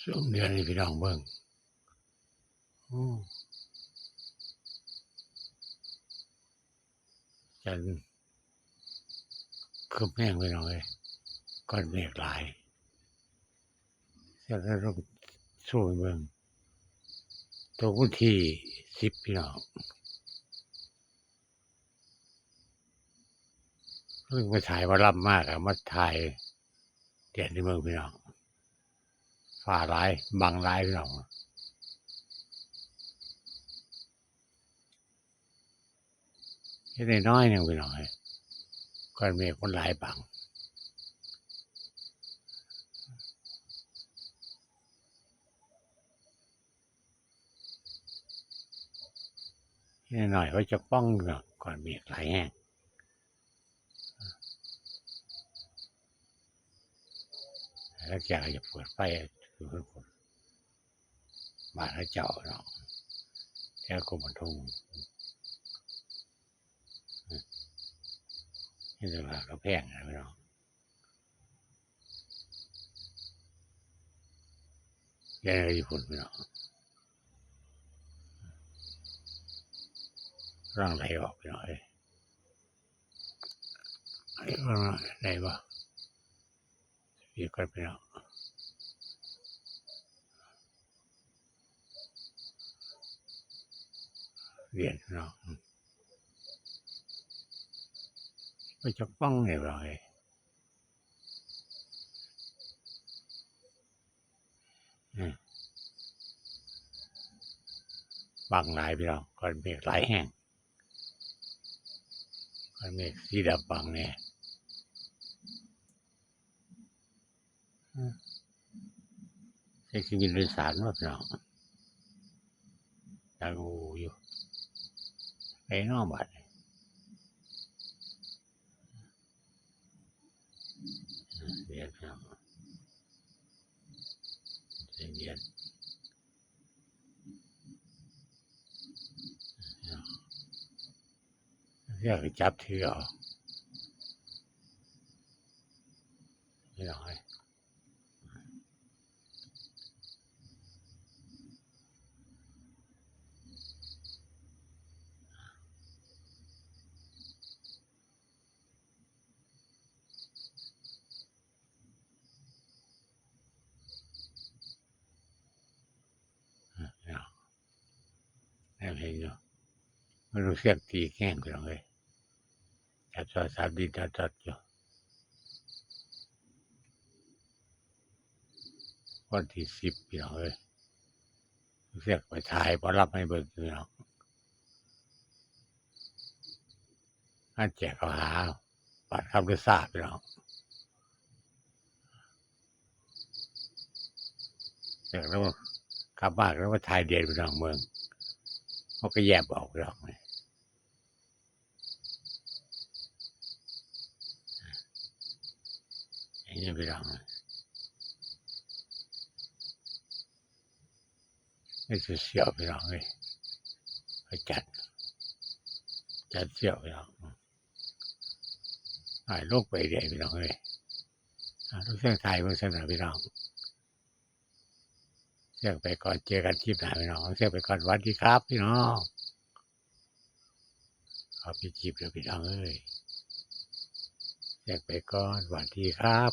ຊົມເດືອນໃຫ້ພີ່ນ້ອງເບິ່ງ. ໂອ້ ຈັນຄຶບແຮງພີ່ນ້ອງເອີຍ, ກ້ອນເມກຫຼາຍ. ຈະລົງຊູມໃຫ້ເບິ່ງ ຕົກວັນທີສິບພີ່ນ້ອງ. ເພິ່ນໄປຖ່າຍໝໍລຳມາ ກໍມາຖ່າຍແດດໃຫ້ເບິ່ງພີ່ນ້ອງ. ຟ້າຫຼາຍ ບັງຫຼາຍພີ່ນ້ອງ. ເຮັດນ້ອຍໆໜຶ່ງພີ່ນ້ອງເອີຍ, ກ້ອນເມກມັນຫຼາຍບັງ. ເຮັດນ້ອຍໆ ໄວ້ຈັກປ່ອງເນາະ, ກ້ອນເມກຫຼາຍແຮງ. ແລ້ວແກກໍຈະເປີດໄຟຢູ່ພຸ້ນ ບ້ານເຂົາເຈົ້າເນາະ, ແຖວກົມບັນທຸງ. ເຮັດແຕ່ວ່າກຳແພງນະພີ່ນ້ອງ. ແກ່ຢູ່ພຸ້ນພີ່ນ້ອງ, ກຳລັງໄຫຼອອກພີ່ນ້ອງເອີຍ. ໄດ້ບໍ່? ເອີ ກ່ອນພີ່ນ້ອງ, ວຽນພີ່ນ້ອງ. ໄປຈັກປ່ອງນີ້ພີ່ນ້ອງເອີຍ. ອືມ ບັງຫຼາຍພີ່ນ້ອງ, ກ້ອນເມກຫຼາຍແຮງ, ກ້ອນເມກສີດຳບັງແດ່. ອືມ ໃສ່ຊິມີໂດຍສານບໍ່ພີ່ນ້ອງ? ຍັງອູຢູ່ ໄປເນາະບາດນີ້. ເອີ ດຽວພີ່ນ້ອງ ໃຈເຢັນ. ເອີ ດຽວກໍຈັບຖືເອົາ ພີ່ນ້ອງເອີຍ. ອາ ເນາະ ແນມເຫັນຢູ່ ມັນເປັນສຽງຕີແກງ ພີ່ນ້ອງເອີຍ. ຈັບໂທລະສັບດິນດອດໆຢູ່. ວັນທີສິບ ພີ່ນ້ອງເອີຍ, ເສກໄປຖ່າຍໝໍລຳໃຫ້ເບິ່ງ ພີ່ນ້ອງ. ງານແຈກເຂົ້າຫາບ້ານຄຳເລີຊາ ພີ່ນ້ອງ. ແລ້ວກັບມາ ກັບມາກໍມາຖ່າຍເດດ ພີ່ນ້ອງເບິ່ງ. ເຮົາກໍແຍກອອກ ພີ່ນ້ອງ. ນີ້ພີ່ນ້ອງ ໃນໂຊຊຽວພີ່ນ້ອງເອີຍ, ໄປຈັດ ຈັດຊຽວພີ່ນ້ອງ. ອ້າຍ ລົງໄປເລື້ອຍພີ່ນ້ອງເອີຍ. ອ່າ ລົງເທິງຖ່າຍເບິ່ງຊັ້ນນະພີ່ນ້ອງ. ເຊິ່ງໄປກ່ອນ ເຈີກັນຄລິບໜ້າພີ່ນ້ອງ. ເຊິ່ງໄປກ່ອນ ຫວັດດີຄັບພີ່ນ້ອງ. ຂໍປິດຄລິບເດີພີ່ນ້ອງເອີຍ. ເຊິ່ງໄປກ່ອນ ຫວັດດີຄັບ.